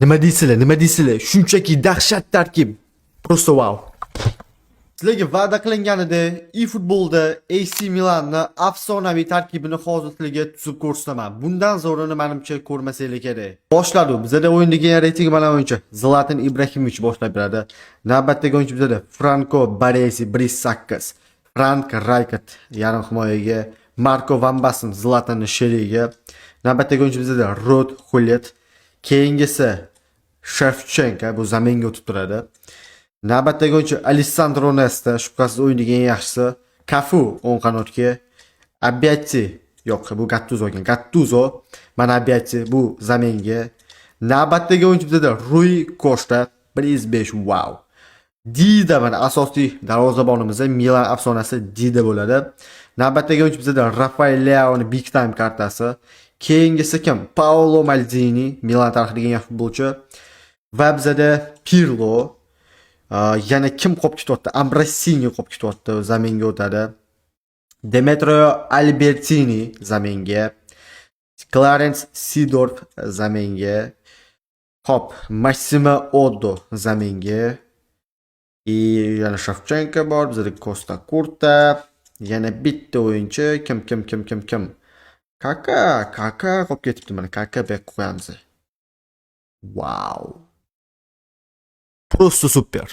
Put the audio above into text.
Nima deysizlar, nima deysizlar? Shunchaki dahshat tarkib. Просто wow. Sizlarga va'da qilinganidek, eFootballda AC Milanni afsonaviy tarkibini hozir sizlarga tuzib ko'rsataman. Bundan zo'rini menimcha ko'rmasanglar kerak. Boshladi. Bizada o'yindagi eng reytingi baland o'yinchi Zlatan Ibrahimovich boshlab beradi. Navbatdagi o'yinchi bizada Franko Baresi 108. Frank Rijkaard yarim himoyaga, Marko Van Basten Zlatanning sherigi. Navbatdagi o'yinchi bizada Ruud Gullit. Keyingisi Shevchenko, bu замен ga o'tib turadi. Navbatdagi o'yinchi Alessandro Nesta, shubhasiz o'yindagi eng yaxshisi. Cafu o'ng qanotga. Abbiati, yo'q, bu Gattuso ekan. Gattuso, mana Abbiati, bu замен ga. Navbatdagi o'yinchi bizada Rui Costa 105, wow. Dida, mana asosiy darvozabonimiz Milan afsonasi Dida bo'ladi. Navbatdagi o'yinchi bizada Rafael Leao Big Time kartasi. Keyingisi kim? Paolo Maldini, Milan tarixidagi eng yaxshi futbolchi. Va bizada Pirlo. Yana kim qolib ketyapti? Ambrosini qolib ketyapti, замен ga o'tadi. Demetrio Albertini замен ga. Clarence Seedorf замен ga. Hop, Massimo Oddo замен ga. И yana Shevchenko bor, bizada Costa Curta, yana bitta o'yinchi kim, kim, kim, kim, kim? Kaka, Kaka qolib ketibdi mana, Kaka bu yoqqa qo'yamiz. Wow. Просто супер.